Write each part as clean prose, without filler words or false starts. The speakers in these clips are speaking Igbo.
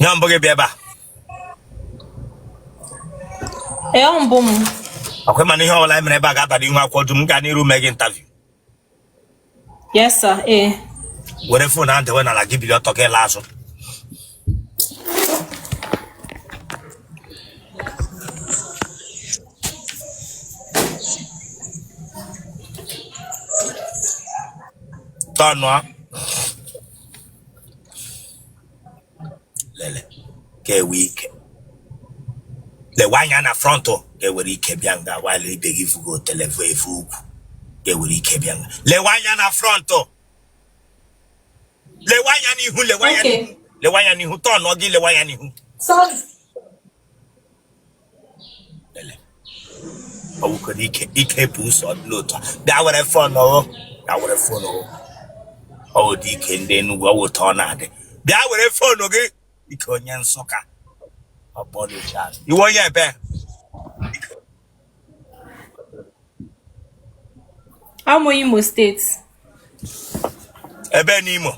Nye mbụ gị bịa ebe a. Ee, ọ mbụ m. Ọkwa mana ihe ọbụla anyị mere ebe a ga-aba n'ihu akwụkwọ dum m gaa n'iru mee gị interview. Yes, sir. Ee. Were phone ahụ dewe n'ala gị bili ọtọ gị laa azụ. Tọnụọ. Lele ka ewe ike lewe anya na front ka ewere ike bịa nga while ibe gị fugo televo efu ukwu ka ewere ike bịa nga lewe anya na front lewe anya n'ihu lewe anya n'ihu lewe anya n'ihu tọnụọ gị lewe anya n'ihu. Sorry. Lele ọ wụkọrọ ike ike bụ ụzọ dị n'otu a bịa were phone o bịa were phone o ọ dị ike ndị Enugu ọ wụ otu ọ na-adị bịa were phone gị ike onye Nsụka ọ kpọrọ ị wụ onye ebe? Awụ m Imo State. Ebe n'Imo?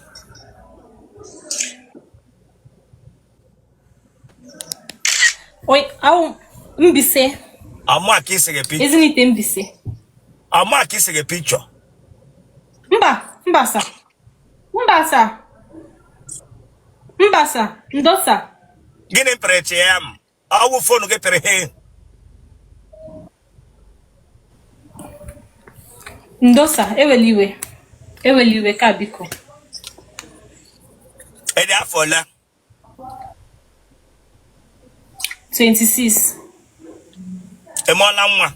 Awụ Mbaise. Ọ mụa ka ị sere picture? Ezinite Mbaise. Ọ mụa ka ị sere picture? Mba, mba sir. Mba sir. Mba sir. Ndo sir. Gịnị pịrị chi ya m? Ọ wụ phone gị pịrị he. Ndo sir, ewela iwe. Ewela iwe ka biko. Ị dị afọ ole? 26. Ị mụọla nwa?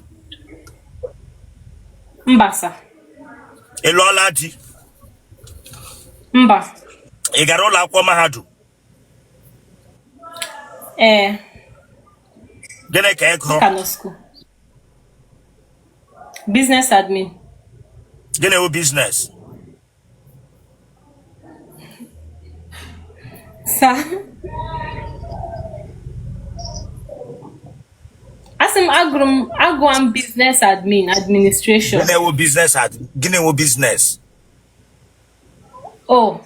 Mba sir. Ị lụọla di? Mba. Ị gara ụlọ akwụkwọ mahadum? Ee. Gịnị ka ị gụrụ? Ka nọ school. Business admin. Gịnị wụ business? Sir. Asị m agụrụ m agụa m business admin administration. Gịnị wụ business admin? Gịnị wụ business? Oh.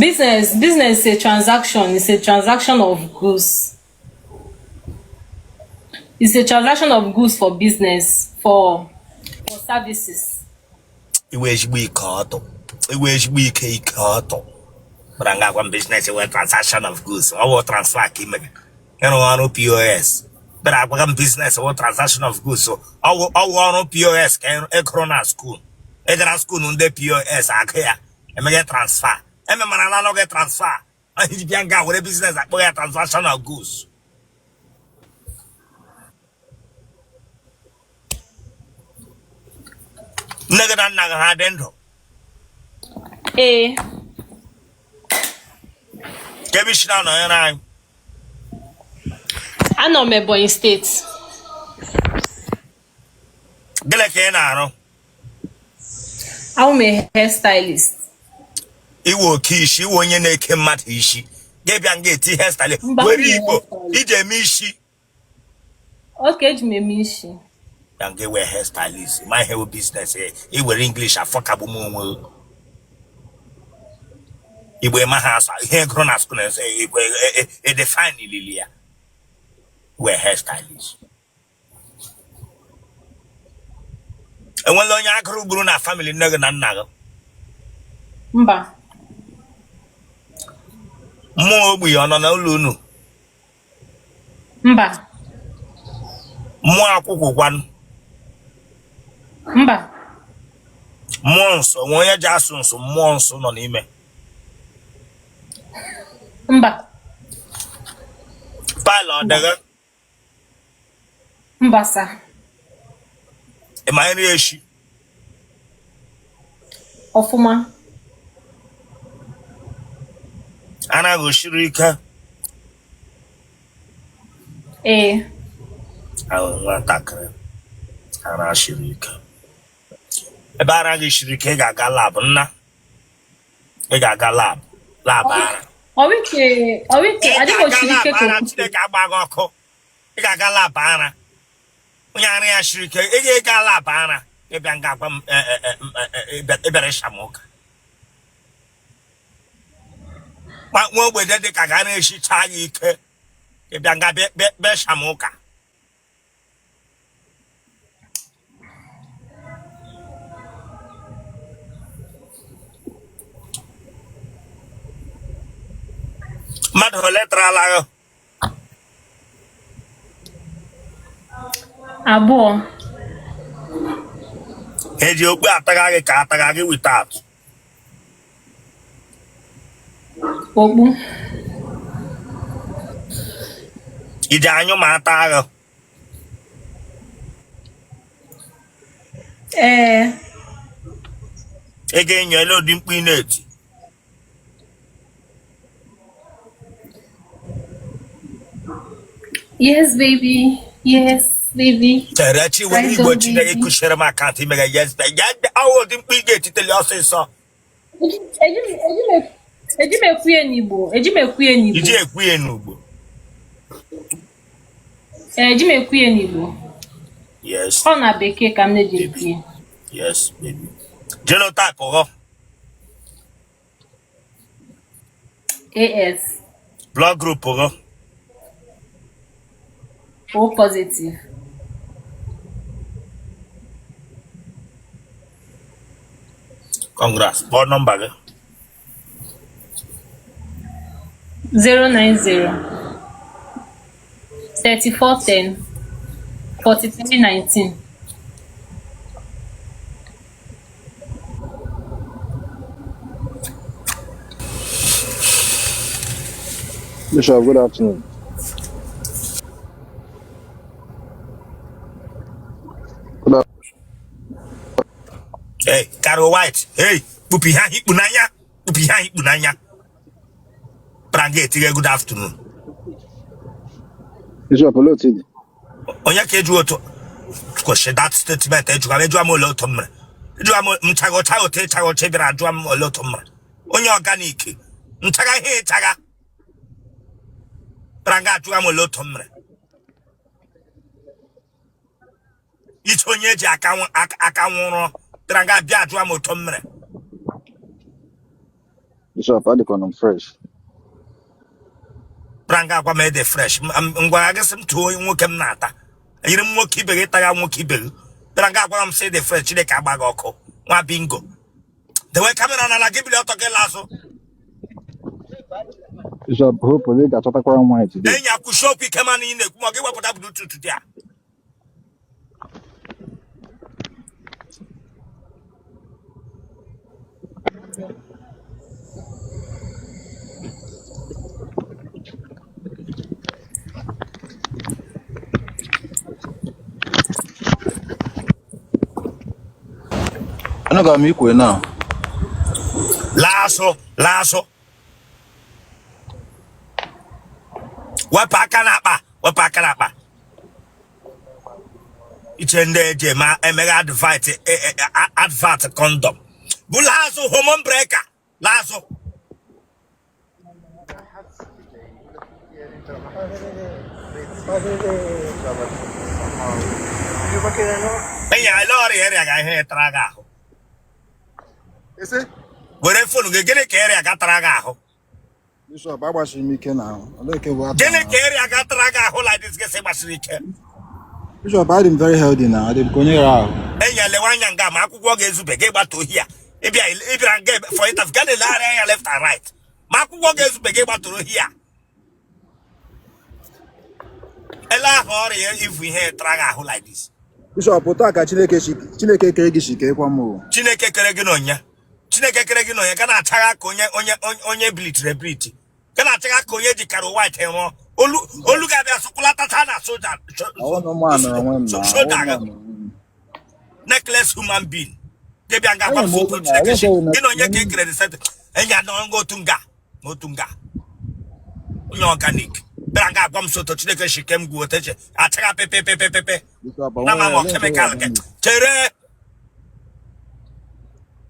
Business is a transaction. It's a transaction of goods. It's a transaction of goods for business, for services. Ị wụ ezigbo ike ọtọ. Ị wụ ezigbo ike ike ọtọ. Bara nga agwa m business wụ transaction of goods. Ọ wụ transfer ka ị mere. Ịrụ ọrụ POS. Bịara agwaga m business wụ transaction of goods. Ọ wụ ọrụ POS ka ị gụrụ na school. Ị gara school ndị POS agụ ya emeghe transfer. Ememara ala gị transfer. Anyị ji bịa nga were business akpọ ya transaction of goods. Nne gị na nna gị ha dị ndụ? Ee. Kee ebe i si na-anọnyere anyị? Anọ m Ebonyi State. Gịnị ka ị na-arụ? Awụ m a hairstylist. Ị wụ oke isi, ị wụ onye na-eke mmadụ isi. Gị bịa nga eti hairstylist. Were Igbo i ji eme isi. Okay, eji m eme isi. Bịa nga wee hairstylist, ma ihe wụ business i were English afọkagbu m onwe Igbo ị maha asụ ihe ị gụrụ na school na edefine ilili ya wee hairstylist. Enwela onye agụrụ gburu na family nne gị na nna gị? Mba. Mmụọ ogbi ọ nọ n'ụlọ unu? Mba. Mmụọ akwụkwụ kwanụ? Mba. Mmụọ nsọ, nwe onye ji asụ nsọ mmụọ nsọ nọ n'ime? Mba. Pile ọ dịghị? Mba sir. Ị ma nri eshi? Ọfụma. Ara gị siri ike? Ee. Ahụ nwatakịrị ara siri ike. Ebe ara gị siri ike, ị ga-aga lab nna. Ị ga-aga lab lab ara. Ọwike ọwike Ị adịghị ga-aga osiri ike lab ka ara okwute. Chineke agba gị ọkụ. Ị ga-aga lab ara. Onye ara ya siri ike, ị ga-aga lab ara. Ị bịa nga agwa m ị bịara ịsha m ụka. Nwa ogbenye dị ka ga na-eshicha anya ike, ị bịa nga bịa sham ụka. Mmadụ ole tarala gị? Abụọ. Eji okpu atagha gị ka atagha gị without? Okpu. Iji anyụ ma ata gị? Ee. Ị ga-enyo ele ụdị mkpu ị na-eti. Yes, baby. Yes, baby. Chere chi were I igbo don't Chineke baby. kụchiere m account imega yes baby. Awụ ụdị mkpu ị ga-etiteli ọsịsọ. Eji m ekwu ya n'Igbo. Eji m ekwu ya n'Igbo. Iji ekwu ya n'Igbo. Ee, eji m ekwu ya n'Igbo. Yes. Ọ na bekee ka m na-eji ekwu ya. Yes, baby. Genotype gị? AS. Blood group gị? O positive. Congrats. Kpọọ nọmba gị. 090 3410 4319. Bishop, good afternoon. Good afternoon. Hey, Caro White. Hey, kpupu ihe ahụ i kpu n'anya. Kpupu ihe ahụ i kpu n'anya. Bịara nga etinye good afternoon. Bishop, hello, Tidi. Onye ka eju otu kwụsị that statement ejụga m ejụa m ole otu m mere. Ejụa m nchaga ọcha otu ịchaga ọcha bịara ajụa m ole otu m mere. Onye organic nchaga ihe ịchaga bịara nga ajụa m ole otu m mere. Iche onye eji aka nwụrụ bịara nga bịa ajụa m otu m mere. Bishop, adịkwana m fresh. Bịara nga agwa m ede fresh. M gwara gị sị m tụọ onye nwoke m na-ata enyere m nwoke ibe gị tagha nwoke ibe gị bịara nga agwara m sị dị fresh. Chineke agba gị ọkụ nwa bingo. Dewe camera n'ala gị bili ọtọ gị laa azụ. Bishop, hope ị ga-achọtakwara m nwaanyị today. Enyi akwụsị okwu ike mana ị na-ekwu ma ọ gị wepụta bluetooth dị a. Anọga m ikwe na. Laa azụ, laa azụ, wepụ aka n'akpa, wepụ aka n'akpa. Iche ndị eji eme emeghe advert advert condom bụ laa azụ hormone breaker laa azụ. Enyi ele ọrịa ịrịa ga ihe tara gị ahụ. Were phone gị, gịnị ka ịrịa ga tara gị ahụ? Bishop, agbachiri m ike na ahụ. Olee ke bụ atara Gịnị m ka ahụ? ịrịa ga tara gị ahụ like this gị sị gbasiri ike? Bishop, adị m very healthy na adị m ka onye ghara ahụ. Enyi elewe anya nga ma akwụkwọ ga-ezube gị gbata ohi a. Ịbịa ịbịara nga for interview gaa na-elegharị anya left and right ma akwụkwọ ga-ezube gị gbatụrụ ohi a. Ele ahụ ọrịa ivu ihe tara gị ahụ like this. Bishop, otu a ka Chineke si Chineke kere gị si kekwa m o. Chineke kere gị n'onye Chineke kere gị n'onye ga na-achagha ka onye onye onye ebilitiri ebiliti ga na-achagha ka onye ji Caro White rụọ olu olu ga-abịa sụkwụlatacha na soja Ọwụ na ụmụ a nọrọ onwe m na ọwụ soja na gị nọrọ onwe m. necklace human being ga-abịa nga gwa Enwere m m otu olu na Chineke si enweghị na gị na onye ka e kere the same enyi anọ nga otu nga na otu nga onye organic bịara nga agwa m sị otu Chineke si ke m gwuo teche achagha pepepepepepe Bishop, na ma onwe ma olee nke bụ chemical ke organic? chere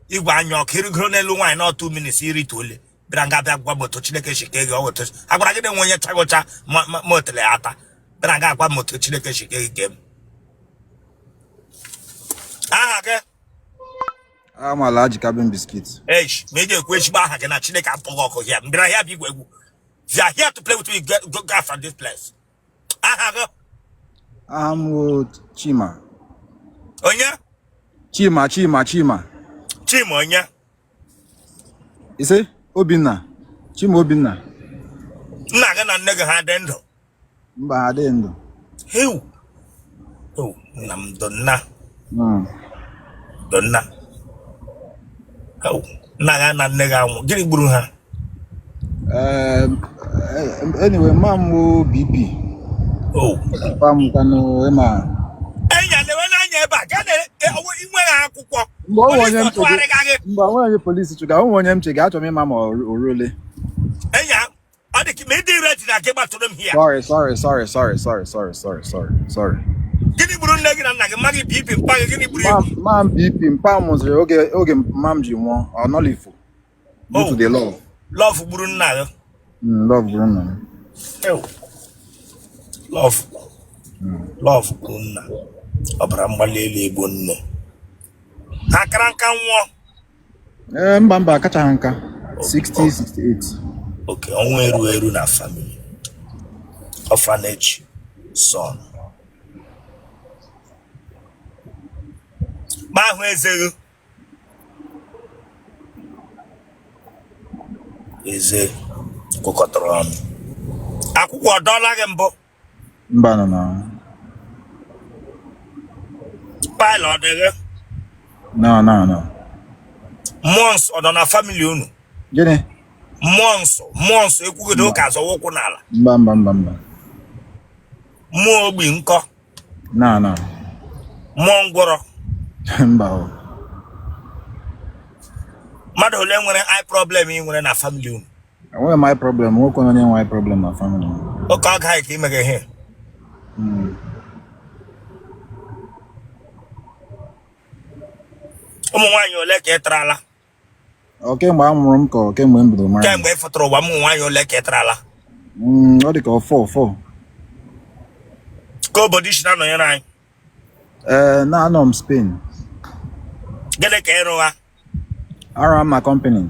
igwe anya ọkụ irigoro n'elu nwaanyị na otu minutes iri itoolu bịara nga bịa gwa m otu Chineke si ke gị ọwụ otu agwara gị na enwe onye chaghị ụcha ma otele ata bịara nga agwa m otu Chineke si ke gị ke m aha gị. Ama Alhaji Cabin Biscuit. Eish, ma ị ga-ekwu ezigbo aha gị na Chineke apụghị ọkụ here. M bịara here bịa igwu egwu. If you are here to play with me, go, go out from this place. Aha gị? Aha m wụ Chima. Onye? Chima, Chima, Chima. Chima onye? Ise Obinna. Chima Obinna. Nna gị na nne gị ha dị ndụ? Mba, ha adịghị ndụ. Heu. Heu, nna m donna. Donna. Heu, nna gị na nne gị anwụ. Gịnị gburu ha? Anyway, mma m wụ BP. Oh. Papa m kwanụ ịma. Enya lewe n'anya ebe a, gaa na i nweghị akwụkwọ. Mgbe ọ nwe onye m Polisi ọtụgharịga gị. Mgbe onwe onye polisi chụga, onwe onye m chega, achọrọ m ịma ma o ruole. Enya, ọ dị ka ma ị dị ready na gị gbatụrụ m here. Sorry, sorry, sorry, sorry, sorry, sorry, sorry, sorry, sorry. Gịnị gburu nne gị na nna gị? Mma gị BP, mpa gị, gịnị gburu ya? Mma m BP, mpa m nwụziri oge mma m ji nwụọ, ọ nọlifu. Due to Oh. the love. Love gburu nna gị. Love gburu nna m. Ew. Love. Love gburu nna. Ọbara mgbali elu egbuo nne. Ha kara nka nwụọ. Ee, mba mba, akachaghị nka. 60, 68. Okay, ọnwụ eru eru na family. Orphanage son. Ma ahụ eze gị. Eze kụkọtara ọnụ. Akwụkwọ ọ dọọla gị mbụ? Mba, no, no. Pile ọ dị gị? No, no, no. Mmụọ nsọ ọ nọ na family unu? Gịnị? Mmụọ nsọ, mmụọ nsọ ekwugide ụka azọwa ụkwụ n'ala. Mba, mba, mba, mba. Mmụọ ogbi nkọ? No, no. Mmụọ ngwọrọ? Mba o. Mmadụ ole nwere eye problem ị nwere na family unu? Enweghị m eye problem, nwoke onye nwe eye problem na family m. Oke ọ gaghị ka imega ihe. Ụmụ nwaanyị ole ka ị tarala? Ọ kemgbe a mụrụ m ka ọ kemgbe m bidoro mara? Kemgbe ị fụtara ụwa, ụmụ nwaanyị ole ka ị tarala? Ọ dị ka ọ four, four. Ka obodo i si na-anọnyere anyị? Ee, na anọ m Spain. Gịnị ka ị rụwa? Arụ m na company.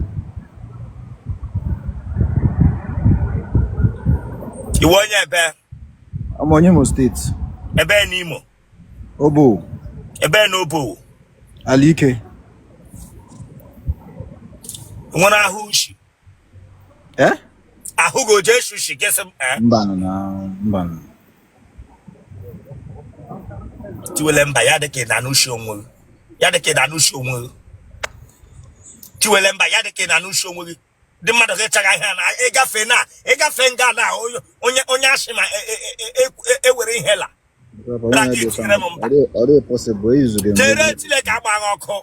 Ị wụ onye ebe? Abụ m onye Imo State. Ebe n'Imo? Obowo. Ebe n'Obowo? Alike. Nwere ahụ ushi? Eh? Ahụ gị oje eshi ushi gị sị m eh? Mba na mba. Tiwele mba ya dị ka ị na-anụ ushi onwe gị. Ya dị ka ị na-anụ ushi onwe gị. Tiwele mba ya dị ka ị na-anụ ushi onwe gị. Ndị mmadụ ga-echaga ihe na ịgafe na ịgafe nga na onye onye asị ma ewere ihe la. Ọ dị possible eyuzughị m. Chere Chineke agbaghị ọkụ.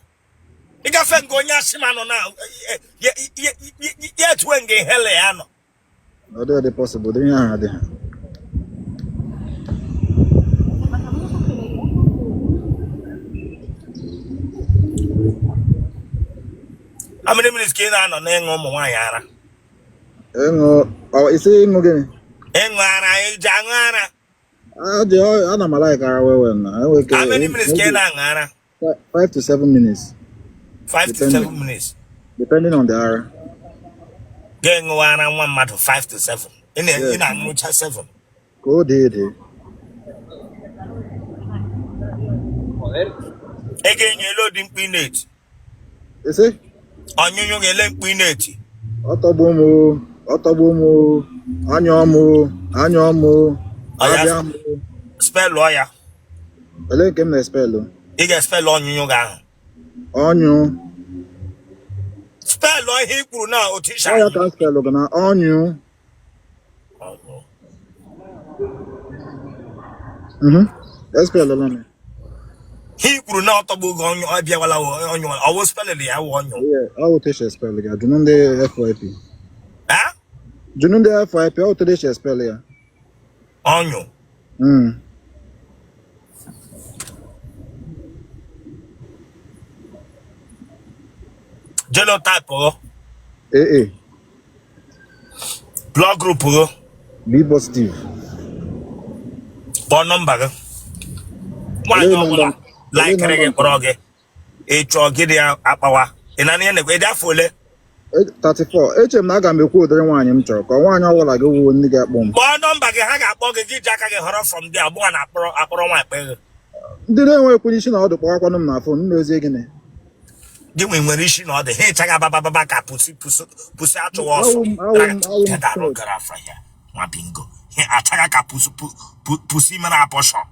Ịgafe nga onye asị ma nọ na ya etuwe nga ihe la ya nọ. Ọ dị possible, dị ihe ahụ adịghị. How many minutes ka ị na-anọ n'ịṅụ ụmụ nwaanyị ara? Ịṅụ, ị sị ịṅụ gịnị? Ịṅụ ara, iji aṅụ ara. Ana m like ara well well na. How many minutes ka ị na-aṅụ ara? 5 to 7 minutes. 5 to 7 minutes. Depending on the ara. Gị ṅụwa ara nwa mmadụ 5 to 7. Ị na-aṅụcha 7. Ka o dee dee. Ị ga-enye ele ụdị mkpu ị na-eti. Ị sị? Ọnyụnyụ ga-ele mkpu ị na-eti. Ọtọgbu m o, ọtọgbu m o, anyụọ m o, anyụọ m o, abịa m o. Spelụọ ya. Olee nke m na-espelụ? Ị ga-espelụ ọnyụnyụ gị ahụ. Ọnyụ. Spelụ ihe i kwuru na otu Ọ ya ka m spelụ gị na ọnyụ. Espelụla m. Ihe i kwuru na ọtọgbu gị ọnyụ ọ bịawala ọnyụ ọ wụ spelịrị ya wụ ọnyụ. Ọ wụ otu esi espelụ ya. Jụnụ ndị FYP. Jụnụ ndị FYP ọ wụ otu esi espelụ ya. Ọnyụ. Genotype gị? AA. Blood group gị? B positive. Kpọọ nọmba gị. Nwaanyị ọbụla laikiri gị kpọrọ gị. Ị chọọ gịnị ya akpawa? Ị na ihe na-ekwe? Ị dị afọ ole? 34. Eche m na aga m ekwu ụdịrị nwaanyị m chọrọ ka nwaanyị ọbụla gị wuo ndị ga-akpọ m. Kpọọ nọmba gị, ha ga-akpọ gị, gị ji aka gị họrọ from there. Ọbụwa na akpọrọ akpọrọ nwaanyị kpee gị. Ndị na-enwekwu isi na ọdụ kpọwakwanụ m na phone, m mezie gịnị? Gị nwe nwere isi na ọdụ ha ịchaghị abababa ka pussy pussy pussy achụwa ọsọ. Awụ m awụ m awụ m Get that straight. gara afa ya nwa bingo ha achaghị ka pussy pussy mere abortion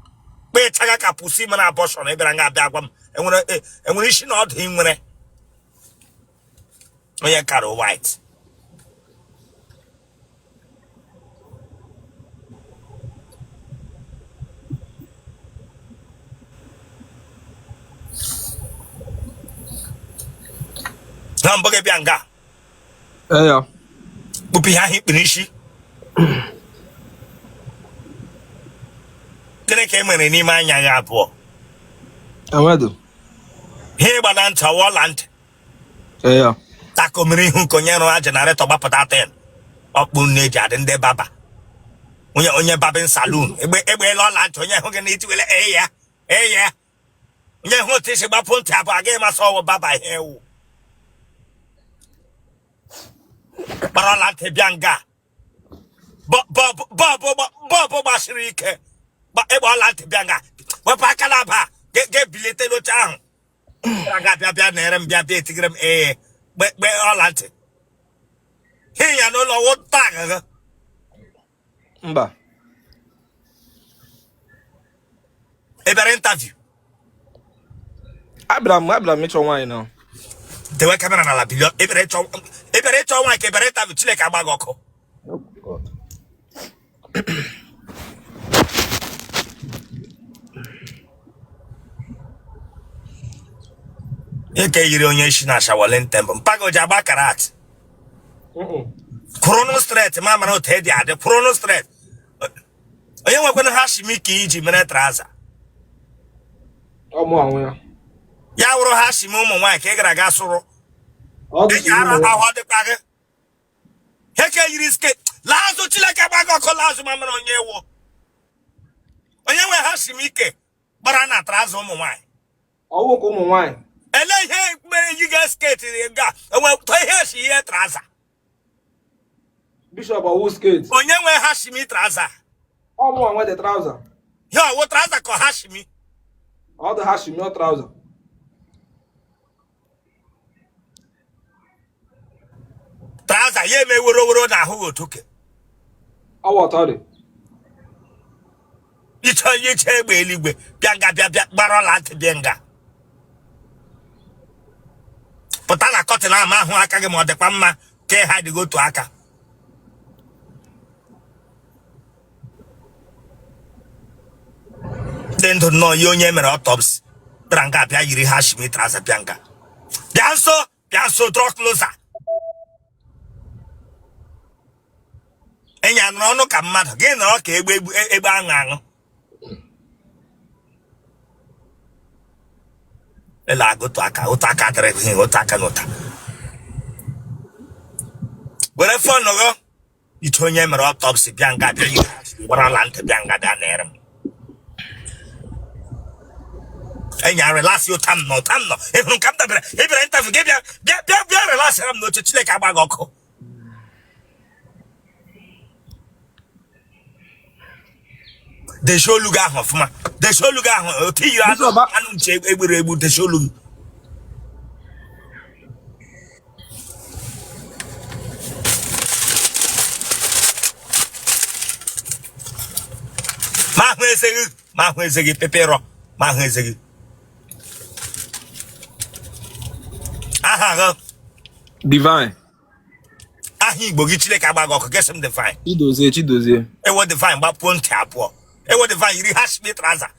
kpa ịchaghị ka pussy mere abortion. Ị bịara nga abịa gwa m enwere enwere isi na ọdụ ị nwere onye kara white na mbụ gị bịa nga. Ee ya. Kpụpụ ihe ahụ ikpere isi. Gịnị ka e mere n'ime anya gị abụọ? Enwedu. Ihe ịgba na ntị ọwa ọla ntị? Ee ya. Tako mmiri ihu nke onye rụrụ generator gbapụta ten ọkpụ na-eji adị ndị barber, onye onye barbing salon egbe egbeela ọla ntị. Onye hụ gị na itiwele ee ya ee ya, onye hụ otu isi gbapụ ntị abụọ agaghị masị ọwụ barber ihe ewu gbara ọla ntị bịa nga bulb gbasiri ike ịgba ọla ntị bịa nga. Wepụ aka na aba ga-ebilite n'oche ahụ ga bịa bịa na-ere m bịa bịa etigere m ee gbe ọla ntị hi ya n'ụlọ wụ tag gị. Mba. Ị bịara interview? Abịara m ịchọ nwaanyị na. Dewe camera n'ala bilion. Ị bịara ịchọ, ị bịara ịchọ nwaanyị ka ị bịara interview? Chineke agba gị ọkụ. Eke yiri onye isi na Shaolin Temple. Mpago ji agba karate. Kwụrụnụ straight ma mara otu edi adị. Kwụrụnụ straight. Onye nwekwana ha shimi ka iji mere trouser? Ọ mụ anwụ ya. Ya wụrụ ha shimi ụmụ nwaanyị ka ị gara aga sụrụ. Enyi ara ahụ ọ dịkwa gị. Eke yiri skirt. Laa azụ, Chineke agba gị ọkụ. Laa azụ ma mara onye ewu. Onye nwe ha shimi ike gbara na trouser ụmụ nwaanyị? Ọwụ ka ụmụ nwaanyị. Ele ihe mere yi ga skirt ga enwe tọ ihe esi ihe trouser? Bishop, ọwụ skirt. Onye nwe ha shimi trouser? Ọ mụ anwe the trouser. Ihe ọwụ trouser ka ha shimi? Ọ dị ha shimi ọ trouser. Trouser ya eme woro woro na ahụ otuke. Ọwụ ọtọ dị. Iche onye iche egbe eluigwe bịa nga bịa bịa gbara ọla ntị bịa nga pụta na curtain ama ahụ aka gị ma ọ dịkwa mma ka ị ha dịghị otu aka. Dị ndụ nnọọ ya onye mere autopsy bịara nga bịa yiri ha shimi trouser bịa nga. Bịa nso, bịa nso, draw closer. Enyi anụrụ ọnụ ka mmadụ gị nọrọ ka egbe egbe aṅụ aṅụ ele agụ otu aka otu aka dịrị gị otu aka na ụta were phone gị. Iche onye mere autopsy bịa nga bịa yiri gbarala ntị bịa nga bịa na-ere m. Enyi a relax ụta m nọ, ụta m nọ. Ị hụrụ ka m dabere? Ị bịara interview gị bịa bịa bịa bịa relax m n'oche. Chineke agba gị ọkụ. Dezie olu gị ahụ ọfụma, dezie olu gị ahụ otu yiri anụ anụ nche egburu egbu. Dezie olu gị. Ma ahụ eze gị, ma ahụ eze gị pepero, ma ahụ eze gị. Aha gị? Divine. Aha Igbo gị? Chineke agba gị ọkụ, gesị m Divine. Chidozie, Chidozie. Ewo Divine gbapuo ntị abụọ. Ewo Divine yiri hashmi trouser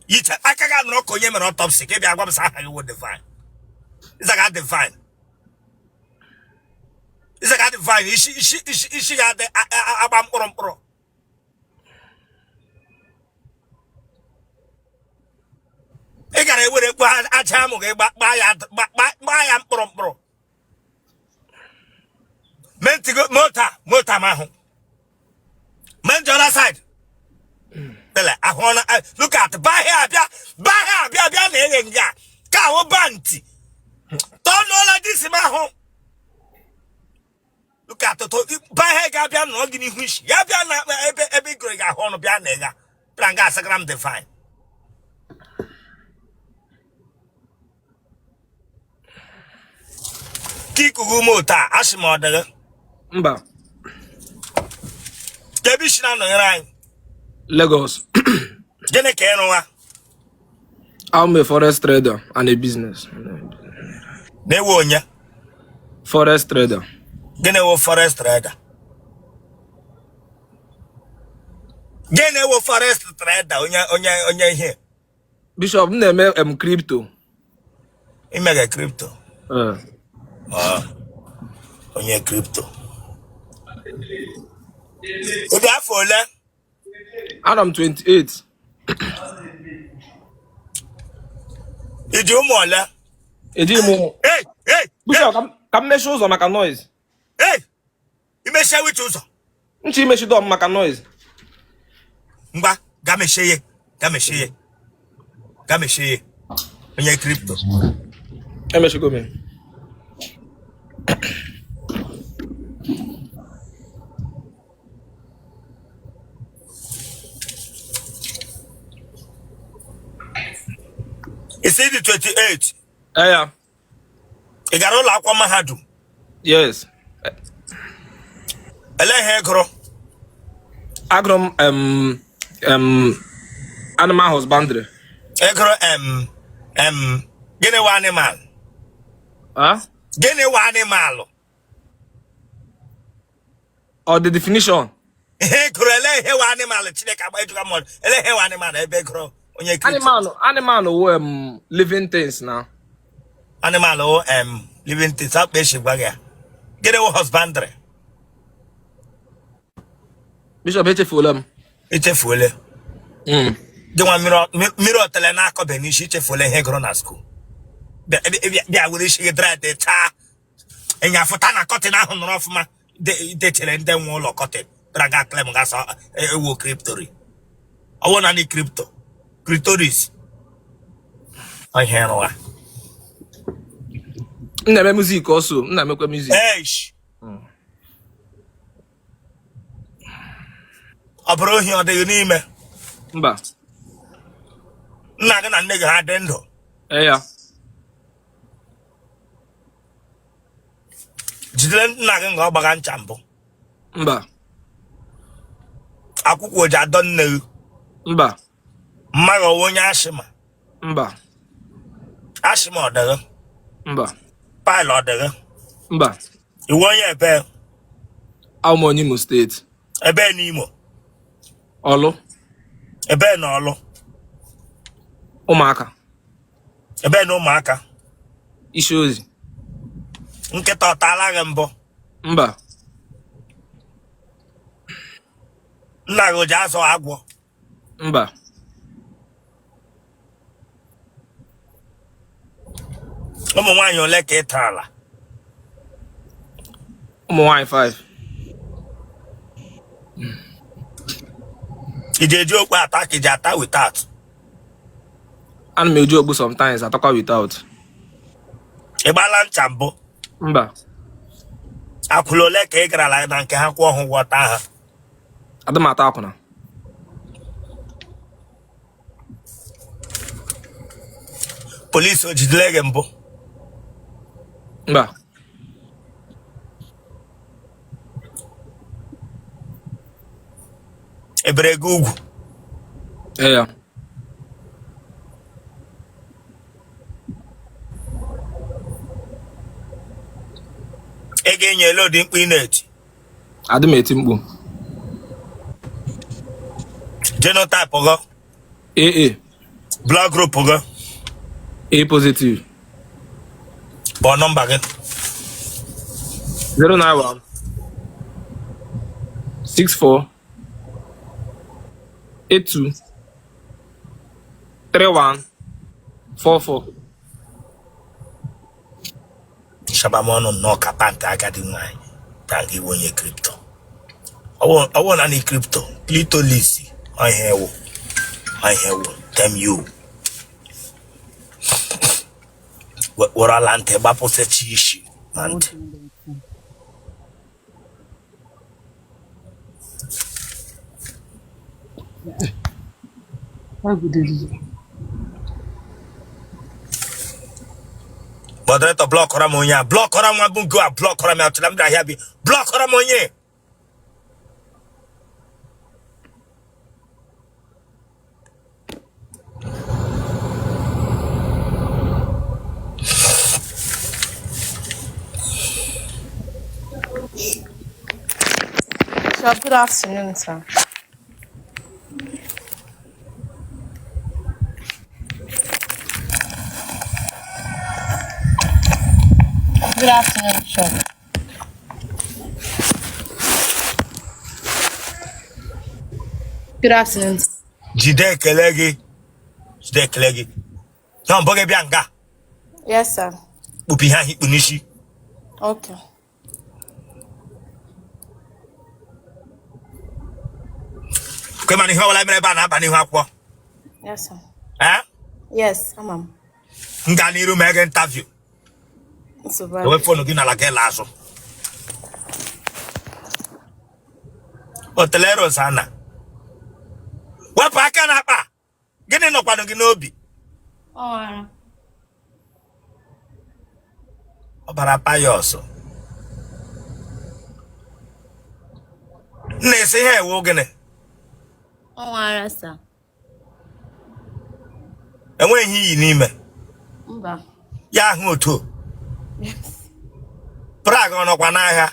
yicha aka gị anụrụ ka onye mere autopsy ka ị bịa gwa m sị aha gị wo Divine. Ịzaga Divine, ịzaga Divine. Isi isi isi isi ga-adị agba mkpụrụ mkpụrụ. Ị gara ewere kpu aja amụ gị gbaa ya mkpụrụ mkpụrụ. Mentigo mota mota m ahụ men the other side ele ahụ na look at bahịa abịa bahịa abịa bịa na eghe nga ka ahụ ba ntị. isi m ahụ. Look at to ba ihe ga-abịa nọrọ gị n'ihu isi ya bịa na ebe ebe igoro gị ahụ ọnụ bịa na ịga bịara nga asagara m divine. Ka ikuku ume otu a asị m ọ dịghị. Mba. Ka ebe isi na-anọnyere anyị. Lagos. Gịnị ka ị rụwa? I'm a forex trader and a business. Na-ewe onye? Forex trader. Gịnị wụ forex trader? Gịnị wụ forex trader? Onye onye onye ihe? Bishop, m na-eme m crypto. Ị mega crypto? Eh. Ah, onye crypto. Ị dị afọ ole? Anọ m 28. I ji ụmụ ole? Ejighị m ụmụ. Hey, hey, Bishop, ka m mechie ụzọ maka noise. Hey, i mechie which ụzọ? M chọ imechi door m maka noise. Ngwa, ga mechie ya, ga mechie ya. Ga mechie ya. Onye crypto. Emechigo m. Ị sị ị dị 28. Ee ya. Ị gara ụlọ akwụkwọ mahadum? Yes. Elee ihe ị gụrụ? Agụrụ m um, animal husbandry. Ị gụrụ m gịnị wụ animal? Ah? Gịnị wụ animal? Or the definition? Ihe ị gụrụ ele ihe wụ animal Chineke agba ejuga mmadụ ele ihe wụ animal ebe ị gụrụ onye crypto. Animal wụ living things na. Animal wụ living things akpa esi gwa gị ya. Gịnị wụ husbandry? Bishop, echefuola m. Echefuole. Gị nwa mmiri otele na-akọbe n'isi echefuola ihe ị gụrụ na school. Bịa were isi gị dry dị chaa. Ịnya fụta na curtain ahụ nọrọ ọfụma dechere ndị nwe ụlọ curtain bịara ga claim gasị ewu cryptory ọwụ naanị crypto clitoris ihe rụwa. M na-eme music also, m na-emekwa music. Eish. Ọ bụrụ ohi ọ dịghị n'ime? Mba. Nna gị na nne gị ha dị ndụ? Ee ya. Jidere nna gị nga ọ gbaga ncha mbụ? Mba. Akwụkwọ o ji adọ nne gị? Mba. Mma gị ọ wụ onye asthma? Mba. Asthma ọ dịghị? Mba. Pile ọ dịghị? Mba. Ị wụ onye ebe? Awụ m onye Imo steeti. Ebe n'Imo? Ọlụ. Ebe na Ọlụ? Ụmụaka. Ebe na Ụmụaka? Isi ozi. Nkịta ọ taala gị mbụ? Mba. Nna gị o ji azụ agwọ? Mba. Ụmụ nwaanyị ole ka ị tarala? Ụmụ nwaanyị 5. I ji eji okpu ata ka i ji ata without? Ana m eji okpu sometimes, atakwa without. Ị gbaala ncha mbụ? Mba. Akwụla ole ka ị garala na nke ha kwụọ ha ụgwọ taa ha? Adị m ata akwụna. Polisi o jidere gị mbụ? Mba. E bere gị ugwu? Ee ya. Ị ga-enye ele ụdị mkpu ị na-eti? Adị m eti mkpu. Genotype gị? AA. Blood group gị? A positive. Kpọọ nọmba gị. 091 64 82 31 44. Shaba m ọnụ nnọọ ka pantị agadi nwaanyị ka gị wụ onye crypto. Ọ wụ naanị crypto clitoris ọhịa ewu ọhịa ewu damn you. Were ọla ntị gbapụsịcha isi. Na I won't ntị. do that thing. Why would they do that? Moderator, blọkọrọ m onye a, blọkọrọ m nwa bụ nke a, blọkọrọ m ya tụla m bịara ahịa bi, blọkọrọ m onye. Sir, good afternoon, sir. Good afternoon, sir. Good afternoon. Jide ekele gị, jide ekele gị na mbụ gị bịa nga. Yes, sir. Kpupu ihe ahụ i kpu n'isi. Okay. Kwe mana ihe ọbụla mere ebe a na-aba n'ihu akwụkwọ. Yes, sir. Eh? Yes, ama m. M gaa n'iru mee gị interview. Nsogbu Ewe adị. phone gị n'ala gị la azụ. Otele Rosanna. Wepụ aka n'akpa. Gịnị nọkwanụ gị n'obi? Ọwara. Ọbara payọs. M na-esi ihe ewu gịnị? Ọwara, sir. Enweghị ihe i yi n'ime. Mba. Ya ahụ otu. Bra gị ọ nọkwa n'ahịa?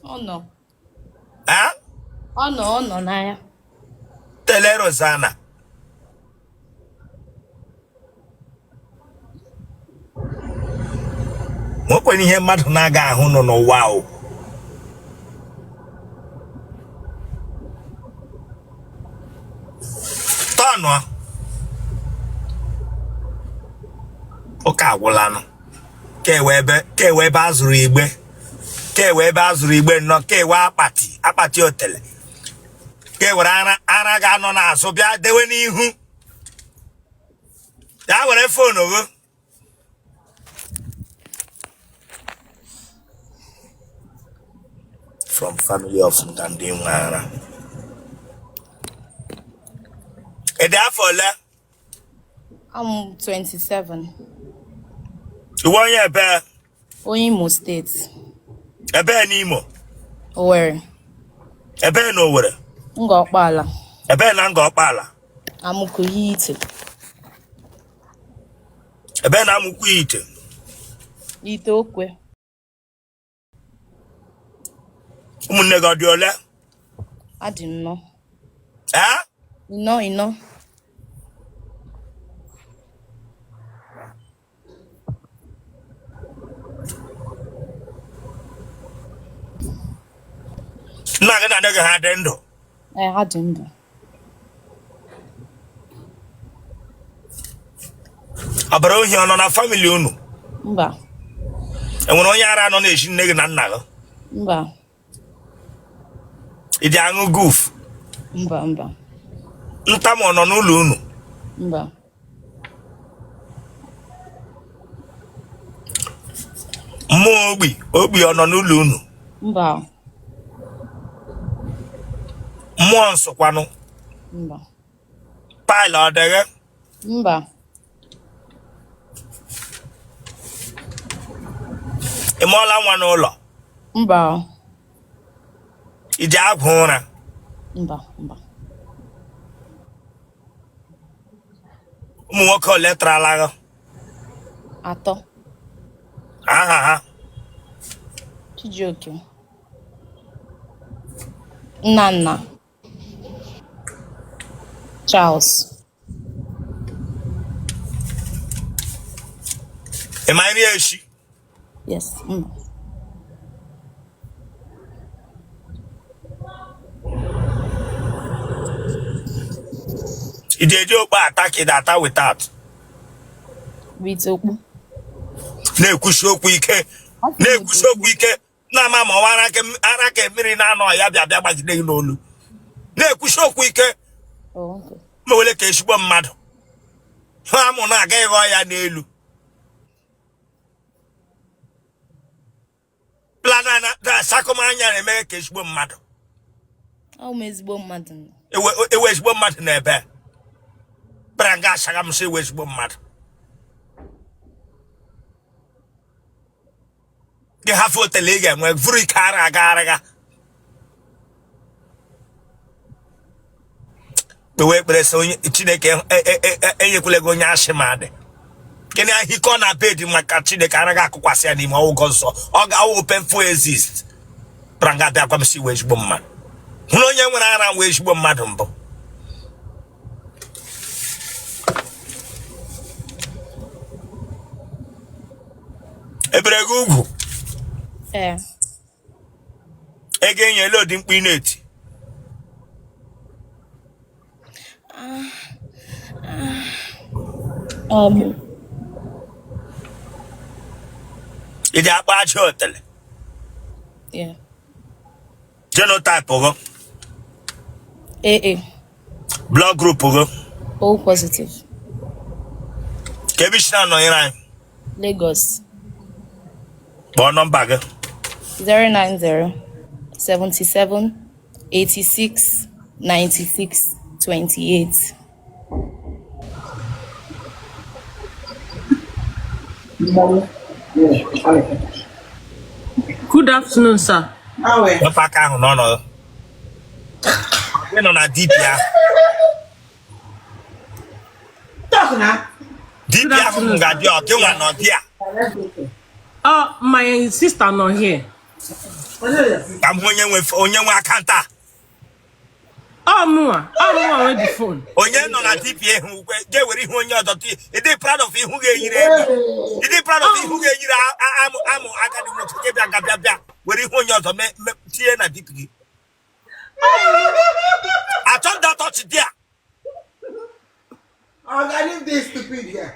Ọ nọ. Eh? Ọ nọ n'ahịa. Tele Rosanna. Nwekwara ihe mmadụ na-aga ahụ nọ n'ụwa o. Tọnụ ụka agwụlanụ. Ka ewe ebe a zụrụ igbe, ka ewe ebe a zụrụ igbe nnọọ, ka ewe akpati akpati otele, ka e were ara ara ga-anọ n'azụ bịa dewe n'ihu ya were phone gị. From family of ndị nwe ara. Ị dị afọ ole? I'm 27. Ị wụ onye ebe? Onye Imo State. Ebe n'Imo? Owerri. Ebe na Owerri? Ngor Okpala. Ebe na Ngor Okpala? Amukwu Ihitte. Ebe na Amukwu Ihitte? Ite Okwe. Ụmụnne gị ọ dị ole? Adị ịnọ. Ee? Ịnọ ịnọ. Nna gị na nne gị ha dị ndụ? Ee, ha dị ndụ. Ọbara ohi ọ nọ na family unu? Mba. Enwere onye ara nọ na-echi nne gị na nna gị? Mba. Ị dị aṅụ guf? Mba, mba. Ntamu ọ nọ n'ụlọ unu? Mba. Mmụọ ogbi ogbi ọ nọ n'ụlọ unu? Mba. Mmụọ nsọkwanụ? Mba. Pile ọ dịghị? Mba. Ị mụọla nwa n'ụlọ? Mba. Ị ji agwụ ụra? Mba, mba. Ụmụ nwoke ole tarala gị? Atọ. Aha ha? Chijioke. Nnanna. Charles. Ị ma nri eshi? Yes. Mba. Ị ji eji okpu ata ka ị ata without? With okpu. Na-ekwusi okwu ike. Na-ekwusi okwu ike. Na-ama ma ọwa ara ka mmiri na-anọ ya bịa bịa gbagide gị n'olu. Na-ekwusi okwu ike. Oh, okay. Mewele ka ezigbo mmadụ ha amụ na-aga ịghọ ya n'elu. Na-asakọ m anya na-eme ka ezigbo mmadụ. Ọ m ezigbo mmadụ. Ị wụ ezigbo mmadụ na ebe bịara nga asaga m sị ị wụ ezigbo mmadụ. Gị hafụ otele ị ga-enwe vuru ike ara aga arịga kpewe ekpere sị onye Chineke enyekwala gị onye ashị ma dị gịnị ahịkọ na bed maka Chineke anaghị akụkwasị ya n'ime ọwụgọ nsọ ọ ga-awụ painful exist bịara nga bịa gwa m sị ị wụ ezigbo mmadụ hụrụ onye nwere ara wụ ezigbo mmadụ mbụ e bere gị ugwu Ee. Ego enye ele ụdị mkpu ị na-eti Ị ji akpa aja otele Yeah. Genotype gị? AA. Blood group gị? O positive. Ka ebe i si na-anọnyere anyị? Lagos. Kpọọ nọmba gị. 090 77 86 96 28. Good afternoon, sir. Wepụ aka ahụ n'ọnụ gị nọ na DP ahụ. DP ahụ m ga-adị ọ gị nwa nọ dị a. Oh, my sister nọ here. Ka m hụ onye nwe account a. Ọ mụnwa, ọ mụnwa nwe the phone. Onye nọ na DP ahụ ga-ewere ihu onye ọzọ tinye. Ị dị proud of ihu ga-eyiri ego. Ị dị proud of ihu ga-eyiri amụ amụ agadi nwoke gị bịa ga bịa bịa were ihu onye ọzọ tinye na DP gị. Achọ m that touch there. Oga, leave this stupid here.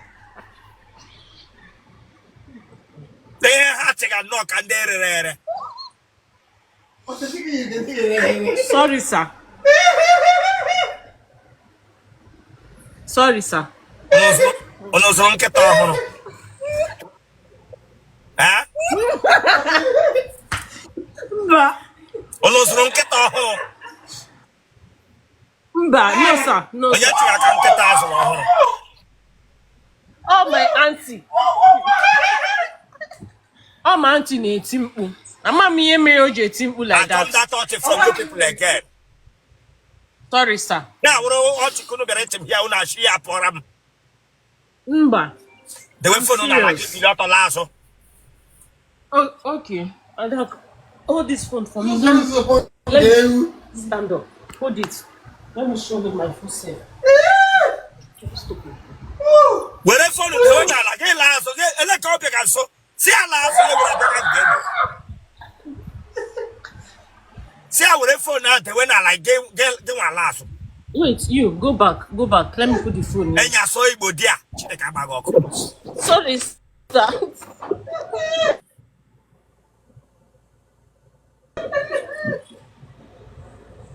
Ihe ha chịga nnọọ ka ndị erere ere. Sorry, sir. Sorry, sir. Unu zụrụ nkịta ọhụrụ? Eh? Mba. Unu zụrụ nkịta ọhụrụ? Mba, no, sir. No, Onye sir. chịrị aka nkịta azụrụ ọhụrụ? Oh, my auntie. Oh, my auntie na-eti mkpu. Ama m ihe mere o ji eti mkpu like I that. that ọchị from you people again. Sorry, sir. Ya wụrụ ọchị ka unu bịara ịchị m ya unu achị ya pụọra m. Mba. Dewe I'm phone n'ala gị serious. bili ọtọ laa azụ. Oh, okay. Ada, hold this phone for me. Let me stand up. Hold it. Let me show you my full self. Stupid. Were phone dewe n'ala gị laa azụ gị ele ka ọ bịa ka nso si ya laa azụ ya were abịa ka nke nọ. Si ya were phone ahụ dewe n'ala gị gị nwa laa azụ. Wait, you go back, go back. Let me put the phone here. Enyi asọ Igbo di a Chineke agba gị ọkụ. Sorry, sir.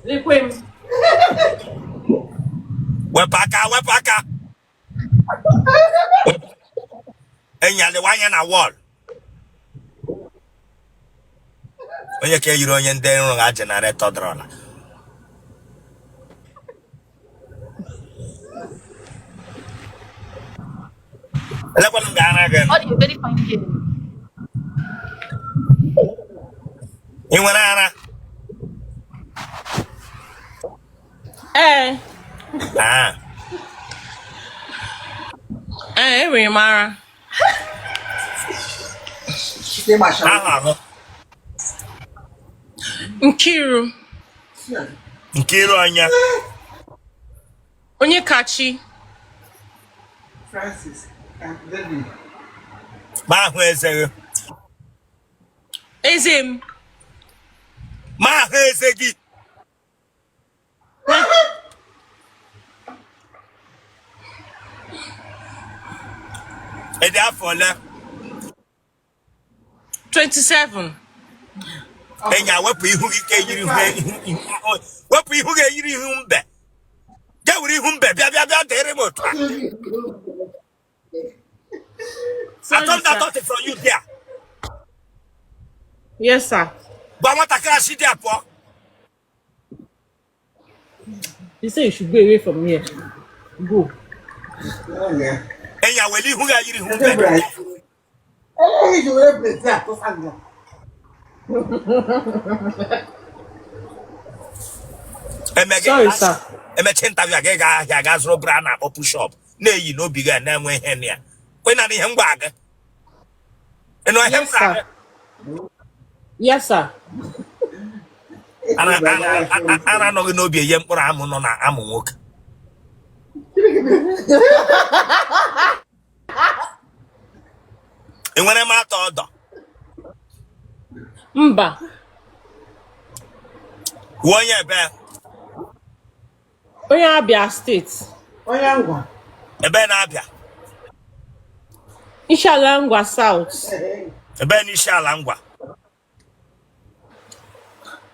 Lekwe m. Wepụ aka, wepụ aka. Enyi alewa anya na wall. Onye ka eyiri onye ndị nrụ ha generator dọrọla. Elekwanụ m ga-ara gị. Ọ dị very fine girl. Ị nwere ara? Ee. Ah. Ee, enwere m ara. Aha ahụ. Nkiru. Nkiru onye? Onyekachi. Francis David. Ma ahụ eze gị. Eze m. Ma ahụ eze gị. Ị dị afọ ole? 27. Enya wepụ ihu gị ka eyiri ihu wepụ ihu gị eyiri ihu mbe. Ga were ihu mbe bịa bịa bịa dịrị m otu a. Sorry, Achọ m that sir. touch from you there. Yes, sir. Gwa nwatakịrị a si dị a pụọ. He said you should go away from here. Go. Enya weli ihu ga yiri ihu mbe. Emege Sorry, sir. emechi interview a gị gaa ahịa gaa zụrụ bra a na-akpọ push up na-eyi n'obi gị na-enwe ihe na ya. Kwe na ihe m gwa gị. Ị nụ ihe m Yes, gwara sir. gị? Yes, sir. Ara anọghị n'obi enye mkpụrụ amụ nọ na amụ nwoke. Ị nwere m atọ ọdọ? Mba. Wuo onye ebe? Onye Abia steeti. Onye ngwa. Ebe na-abịa? Isiala Ngwa South. Ebe n'Isiala Ngwa?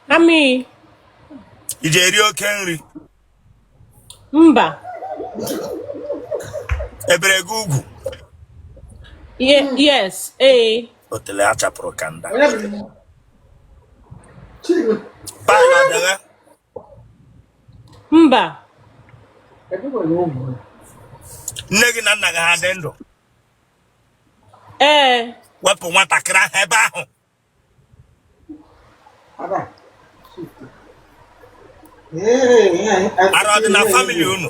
Ami. Ị ji eri oke nri? Mba. Ebere gị ugwu? Yes. Ee. Otele a chapụrụ kanda. Onye bụ Chigo. Palọ dịghị? Mba. Nne gị na nna gị ha dị ndụ? Ee. Wepụ nwatakịrị ahụ ebe ahụ. Ara ọ dị na famili unu?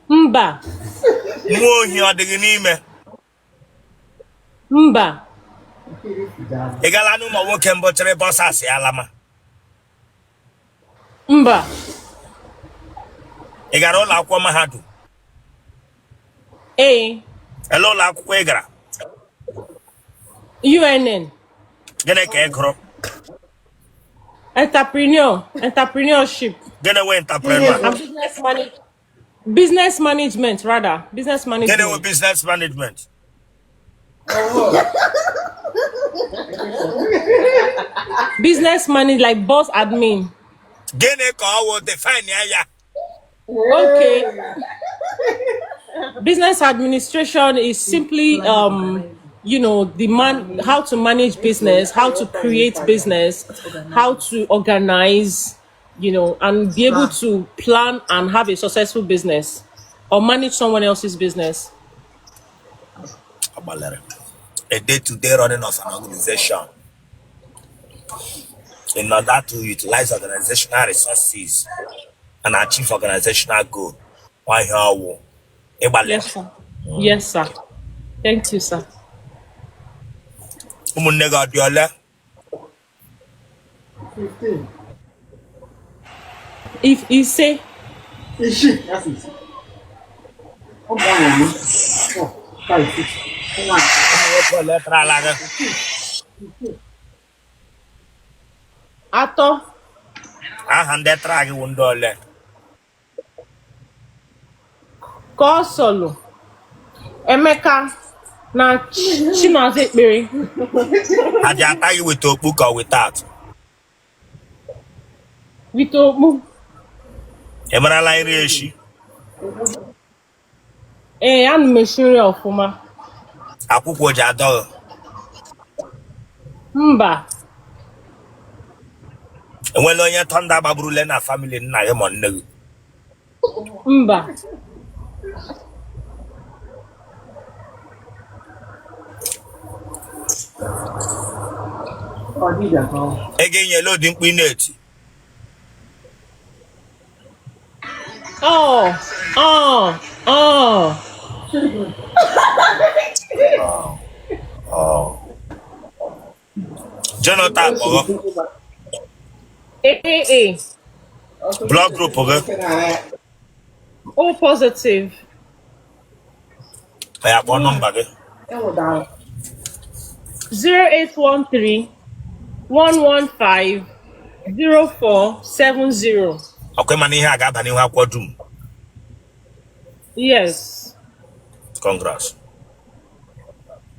Mba. Nwa ohi ọ dị gị n'ime? Mba. Ị gala n'ụlọ nwoke mbụ chịrị bọsas ya lama? Mba. Ị gara ụlọ akwụkwọ mahadum? Ee. Ele ụlọ akwụkwọ ị gara? UNN. Gịnị ka ị gụrụ? Entrepreneurship. Gịnị wụ entrepreneur? And business management rather. Business Gịnị wụ management. business management? Business manage like boss admin. Gịnị ka ọ wụ define ya? Okay. Business administration is simply you know, the man how to manage business, how to create business, how to organize, you know, and be able to plan and have a successful business or manage someone else's business. Agbalịrị. A day-to-day running of an organization in order to utilize organizational resources and achieve organizational goal. Nwa ihe ọwụ ịgbalị. Yes, sir. Yes, sir. Thank you, sir. Ụmụnne gị ọ dị ole? 15. If you say Ishi, that's it. Ọ bụ ọnwa 4, 5, 6. Ụmụ nwoke ole tarala gị? Atọ. Aha ndị tara gị wụ ndị ole? Ka ọ sọlụ Emeka na Chinaza Ekpere. Ha ji ata gị weta okpu ka ọ without? Wita okpu. Ị marala nri eshi? Ee, ana m esi nri ọfụma. Akwụkwọ ji adọghị? Mba. Enwela onye thunder gbagburule na famili nna gị ma nne gị? Mba. Ego enyela odi mkpu ị na-eti? Oh, oh, oh. Oh. Genotype ọghọ? AA. Blood group gị? O positive. Ya kpọọ nọmba gị. 0813 115 0470. Ọkwa ịma na ihe a ga-aba n'ihu akwụkwọ dum? Yes. Congrats.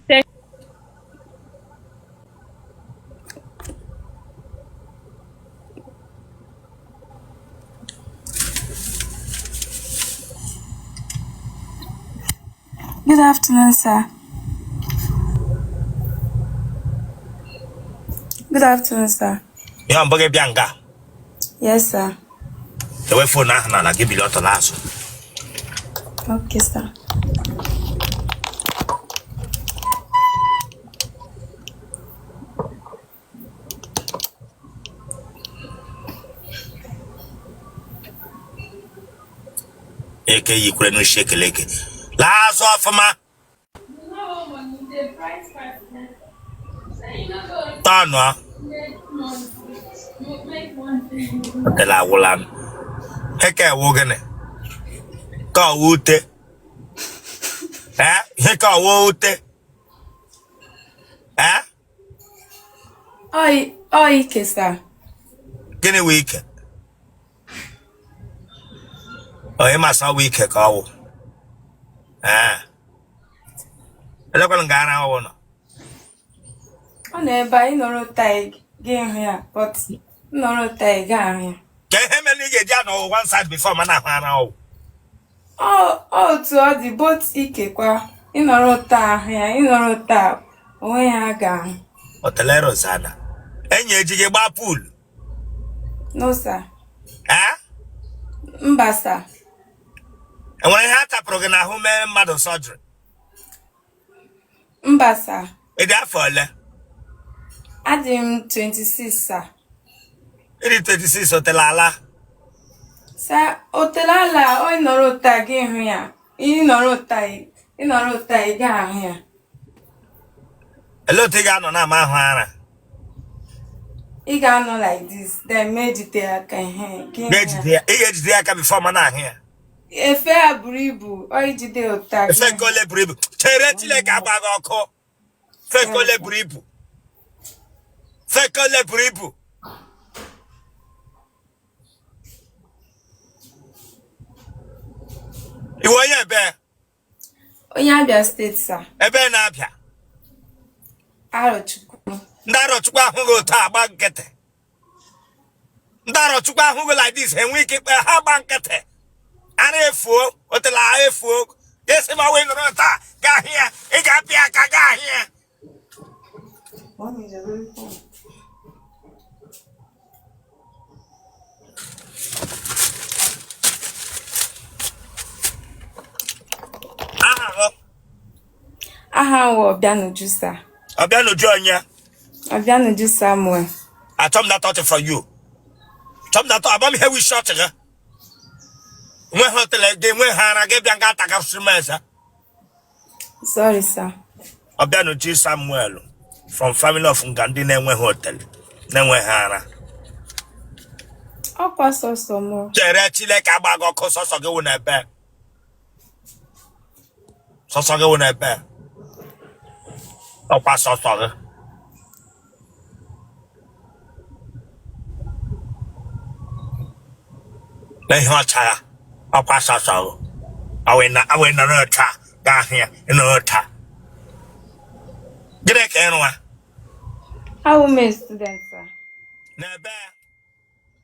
Thank Good afternoon, sir. Good afternoon, sir. Ihe mbụ gị bịa nga? Yes, sir. Ewe phone ahụ n'ala gị, bili ọtọ n'azụ. Okay, sir. Eke yikwere n'ushi ekele eke. Laa azụ ọfụma. Tọnụ otele agwụla m. Eke wụ gịnị ka ọwụ ute? Ee, ihe ka ọwụ ute? Ee? Ọ ike, sir. Gịnị wụ ike? Onye masị ọwụ ike ka ọwụ? Ee, elekwana nga ara ọwụ nọ. Ọ nọ ebe a, ị nọrọ taa gị hụ ya, but ị nọrọ taa ị ga-ahụ ya. Ka ihe mere ị ga-eji anọ one side before ma na-ahụ ara ọwụ? Ọ otu ọ dị, both ike kwa, ị nọrọ taa ahụ ya, ị nọrọ taa onwe ya ga-ahụ. Otele Rosanna, enyi eji gị gbaa pool? No, sir. Ee? Mba, sir. Enwere ihe a tapụrụ gị n'ahụ mee mmadụ surgery? Mba, sir. Ị dị afọ ole? Adị m 26, sir. Ị dị 26, otele ala? Sir, otele ala, ọ nọrọ taa gị hụ ya. Ị nọrọ taa ị nọrọ taa ị ga-ahụ ya. Olee otu ị ga-anọ na-ama ahụ ara? Ị ga-anọ like this, then ma ejide aka ihe gị hụ ya. Ga-ejide ya, ị ga-ejide ya aka before ma na-ahụ ya. Efe a buru ibu, ọ ijide ụta gị Efe hụ. nke ole buru ibu? Chere, Chineke agba gị ọkụ. Efe nke ole buru ibu? Efe nke ole buru ibu? Iwe onye ebe? Onye Abia State, sir. Ebe na-abịa? Arọchukwu. Ndị Arọchukwu ahụghị otu agba nkịtị. Ndị Arọchukwu ahụghị like this, enwe ike ikpe ha gba nkịtị. Ara efuo, otela ha efuo. Ga-esi ma wee nọrọ taa gaa ahịa, ị ga-apịa aka gaa ahịa. Aha gị? Aha m wụ Obianuju, sir. Ọbịanuju onye? Obianuju Samuel. Achọ m that touch from you. Chọ m that abam ihe wish ọchị gị. Nwe ha otele gị, nwe ha ara gị bịa nga atakasị m eze. Sorry, sir. Ọbịanuju Samuel from family of nga ndị na-enweghị otele, na-enweghị ara. Ọkwa sọsọ mụ. Chere, Chineke agba gị ọkụ. Sọsọ gị wụ n'ebe? Sọsọ gị wụ n'ebe? Ọkwa sọsọ gị? Na ihe ọcha ya, ọkwa sọsọ gị? Awe nọrọ taa gaa ahịa, nọrọ taa, gịnị ka ịrụwa? Awụ m a student, sir. N'ebe?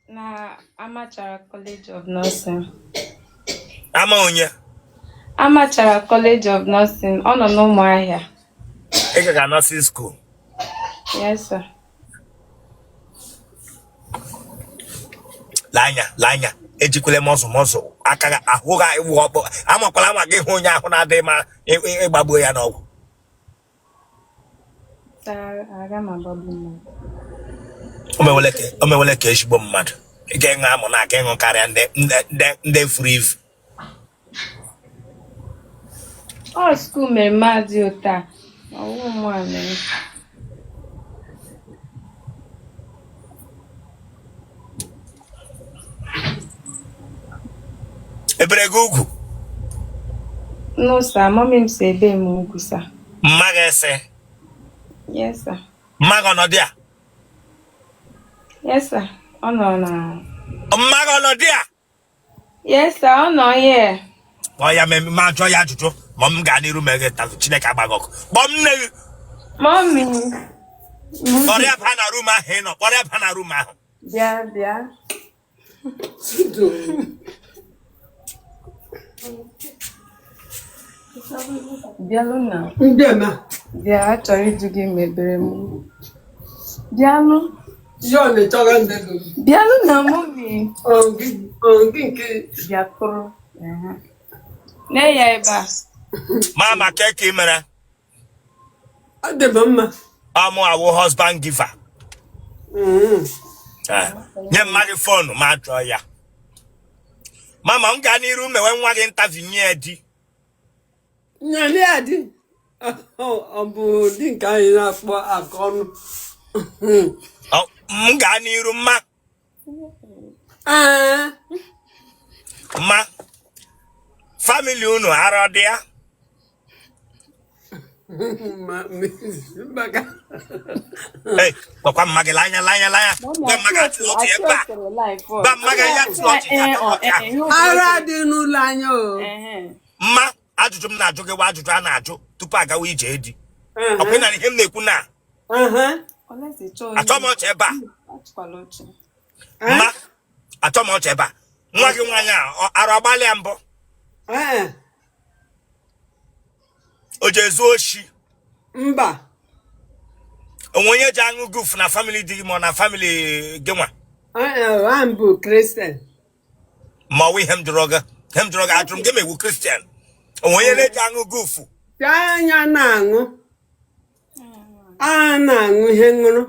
Na Amachara College of Nursing. Ama onye? Amachara College of Nursing. Ọ nọ n'Ụmụahịa. Ị ga nursing school? Yes, sir. Lee anya, lee anya, ejikwele mọzụ mọzụ aka gị ahụ gị iwu ọkpọ. Amakwala ama gị hụ onye ahụ na-adịghị ma ịgbagbuo ya n'ọgwụ. Sir, aga m agbagbu mmadụ. O mewele ka ezigbo mmadụ ị ga-ịṅụ amụ na aka ịṅụ karịa ndị furu ivu. Ọ school mere mmadụ ụta. Ọwụ mụ a mere. Ebere gị ugwu? No, sir. Mommy m si ebe m ugwu, sir. Mma gị ese? Yes, sir. Mma gị ọnọdụ a? Yes, sir. Ọ nọ na. Mma gị ọnọdụ a? Yes, sir. Ọ nọ here. Kpọọ ya, ma jụọ ya ajụjụ ma m gaa n'iru mee gị tafụ. Chineke agba gị ọkụ. Kpọọ m nne gị. Mommy. Kpọrọ ya baa na room ahụ ị nọ. Kpọrọ ya baa na room ahụ. Bịa, bịa. Bịalụ na. Ndị eme. Bịa, achọrọ ịjụ gị ma ebere m ugwu. Bịanụ. John chọrọ ndị gị. Bịanụ na mummy. Ọ gị nke. Bịatụrụ. Nee ya ebe a. Mama, ke ka ị mere? Ọ dị m mma. Ọ mụ awụ husband giver. Nye mma gị phone ma jụọ ya. Mama, m gaa n'iru mewe nwa gị interview nye ya di. Nye ya di. Ọ bụ di nke anyị na-akpọ aka ọnụ. M gaa n'iru mma. Mma, family unu ara dị ya? Gwakwa mma gị lanya lanya lanya. Gwa mma gị atụrụ ọchị ebe a. Gwa mma gị ya tụrụ ọchị ya tụrụ ọchị ahụ. Ara dị n'ụlọ anyị o. Mma, ajụjụ m na-ajụ gị wa ajụjụ a na-ajụ tupu agawa ije di. Ọkwa ị na ihe m na-ekwu na achọ m ọchị ebe a. Mma, achọ m ọchị ebe a. Nwa gị nwaanyị a arụ agbalịa mbụ. O ji ezu oshi? Mba. Onwe onye ji aṅụ guf na family di gị ma ọ na family gị nwa? I'm bụ Christian. Ma ọ wụ ihe m jụrụ gị, ihe m jụrụ gị ajụrụ m gị ma ị wụ Christian. Onwe onye na-eji aṅụ gufu? Anya na-aṅụ. A na-aṅụ ihe ṅụrụ.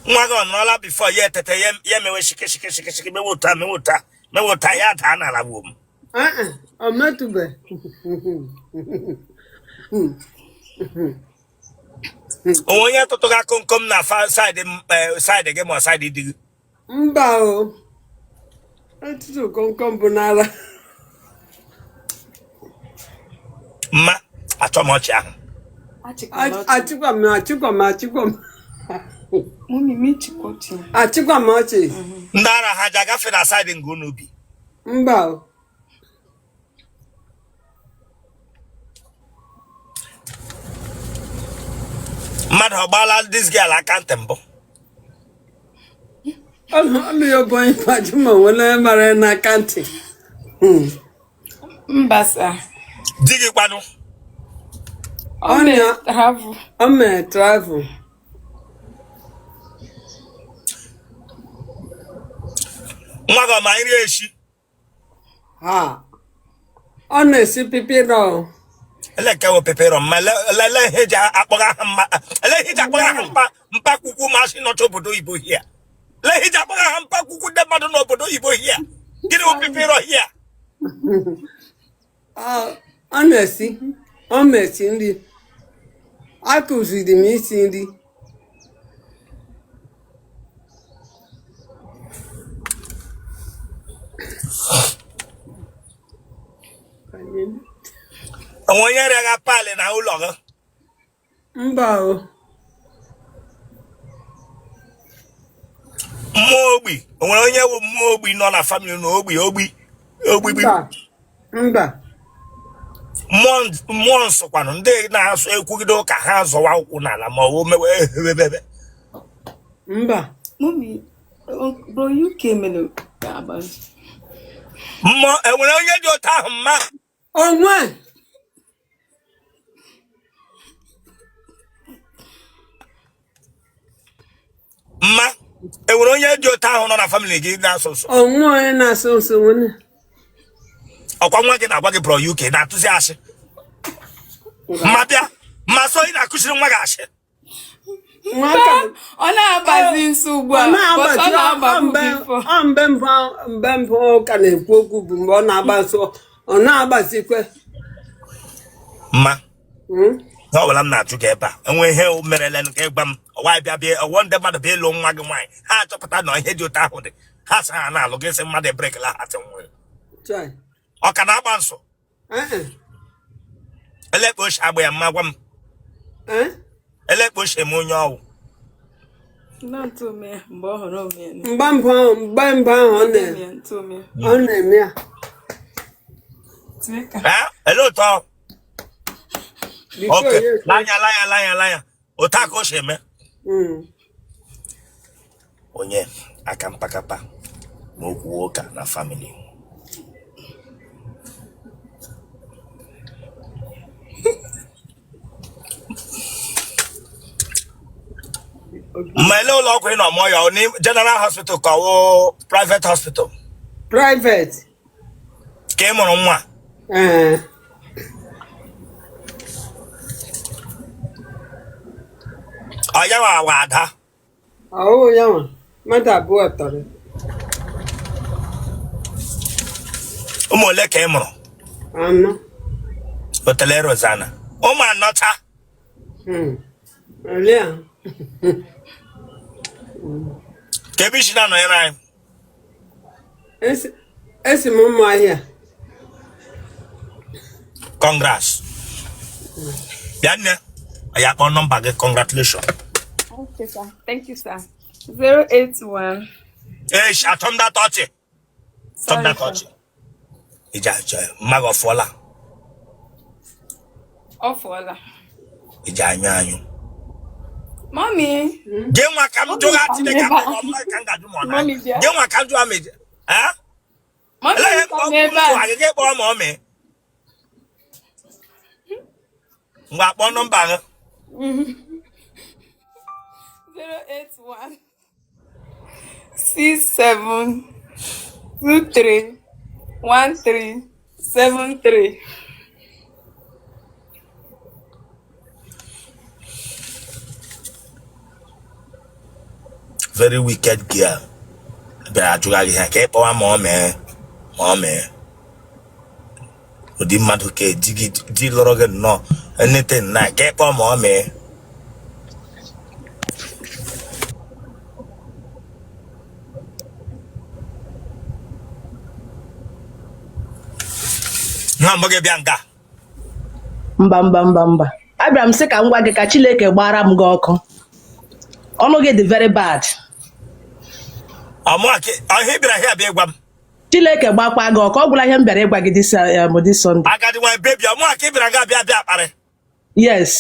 Nwa gị ọ nọrọla before ya etete ya emewe shiki shiki shiki shiki mewe ụta mewe ụta mewe ụta ya daa n'ala gbuo m. Ọ metụbe. Onwe onye tụtụga komkom na side gị ma side di gị? Mba o. Ọtụtụ komkom bụ n'ala. Mma, achọ m ọchị ahụ. Achịkwa m achịkwa m achịkwa m. Mummy, m chịkwa ọchị. Achịkwa m ọchị. Ndị ara ha ji agafe na side nga unu bi? Mba o. Mmadụ ọ gbaala this girl aka ntị mbụ? Ọnụ ya bụ onye ajụ ma nwere mara n'aka ntị. Mba sir. Di gị kwanụ? Ọ mere travel. Nwa gị ọ ma nri eshi? Ha. Ọ na-esi pipirọ. Ele nke wụ pipirọ mma ele ihe eji akpọga aha mma ele ihe eji akpọga aha mpa mpakwukwu masị nọcha obodo oyibo hia ele ihe eji akpọga aha mpakwukwu ndị mmadụ n'obodo oyibo hia gịnị wụ pipirọ hia? Ọ na-esi ọ na-esi nri. Akụziri m isi nri. Onwe onye rịaga palị na ụlọ gị? Mba o. Mmụọ ogbi, o nwere onye bụ mmụọ ogbi nọ na family na ogbi ogbi ogbigbi? Mba. Mmụọ nsọkwanụ ndị na-asụ ekwugide ụka ha zọwa ụkwụ n'ala ma ọ bụ mewe ebebebe? Mba. Mummy, bro UK mere mmụọ enwere onye dị otu ahụ mma? Onwe. Mma, enwere onye dị otu ahụ nọ na family gị na-asụ nsụ? Onwe onye na-asụ nsụ nwunye. Ọkwa nwa gị na-agwa gị bro UK na-atụzi asị. Mma bịa, mma so ị na-akụziri nwa gị asị. Ọ na-agbazi nsụ ugbu a. Ọ mgbe mbụ ọ ka na-ekwu okwu bụ mgbe ọ na-agba nsụ, ọ na-agbazikwe. Mma, ọ bụla m na-ajụ gị ebe a enwe ihe merele nke gba m ọwa bịa bịa ọwọ ndị mmadụ bịa ịlụ nwa gị nwaanyị ha achọpụta na ihe dị otu ahụ dị ha sị ha na-alụ gị sị mmadụ ebrekla ha sị nwere ọ ka na-agba nsụ elekpa oshi agba ya mma gwa m elekpa oshi eme onye ọwụ mgbe mbụ ahụ ọ na-eme ya ele otu ọ Okay. Lanya lanya lanya lanya otu aka o si eme onye aka mpakapa ma okwu ụka na family Ma ele ụlọ ọgwụ ị nọ mụọ ya, ọ ni general hospital ka ọ wụ private hospital? Private. Ka ị mụrụ nwa? Ee. Ọ ya nwa wa ada? Ọwụ ya nwa, mmadụ abụọ tọrọ. Ụmụ ole ka ị mụrụ? 4. Otele Rosanna, ụmụ anọcha? Ole ahụ. Ka ebe isi na-anọnyere anyị? Esi m Ụmụahịa. Congrats. Bịa nne, ya kpọọ nọmba gị. Congratulations. Okay, sir. Thank you, sir. 081. Ee, achọ m data ọchị. Achọ m Sorry, data sir. ọchị. Iji achọ ya, mma gị ọfụọla? Ọ fụọla. Iji anyụ anyụ. Mommy. Gị nwa ka m Mommy, jụga come Chineke ebe a. akpọrọ m ka m ga-ajụ ma ọ na Mommy, bịa. gị nwa ka m jụọ ma iji eh? Mommy, Ele ihe come ebe a. mkpọ gị gị kpọọ ma ọ mee. Ngwa, kpọọ nọmba gị. 081 67 23 13 73. Very wicked girl. Bịara ajụga gị ha ka ị kpọwa ma ọ mee ma ọ mee ụdị mmadụ ka di gị di lụrụ gị nnọọ anything na ka ị kpọọ ma ọ mee. Nwa mbụ gị bịa nga. Mba, mba, mba, mba. Abịara m sị ka m gwa gị ka Chineke gbara m gị ọkụ. Ọnụ gị dị very bad. Ọmụ ihe bịara here bịa ịgwa m. Chineke gbakwa gị ọkụ. Ọ gwụla ihe m bịara ịgwa gị this Sunday. Agadi nwaanyị bebi, ọmụ aka ị bịara nga bịa bịa kparị. Yes.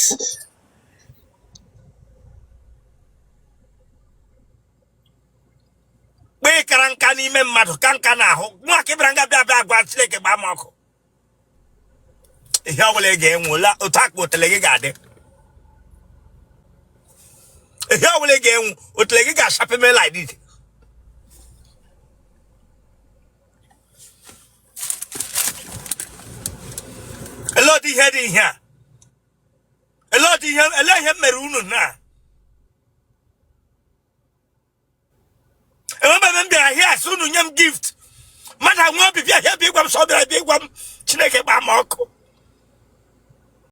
Kpee kara nka n'ime mmadụ ka nka na-ahụ nwa aka ị bịara nga bịa bịa gwa Chineke gbaa m ọkụ. Ihe ọbụla ị ga-enwe ụla otu akpa otele gị ga-adị. Ihe ọbụla ị ga-enwu otele gị ga-achapeme like this. Ele ụdị ihe dị ihe a? Ele ụdị ihe, ele ihe m mere unu na enwebe m bịara here sị unu nye m gift. Mmadụ anwe obi bịa here bịa ịgwa m sọ bịara bịa ịgwa m Chineke gbaa m ọkụ.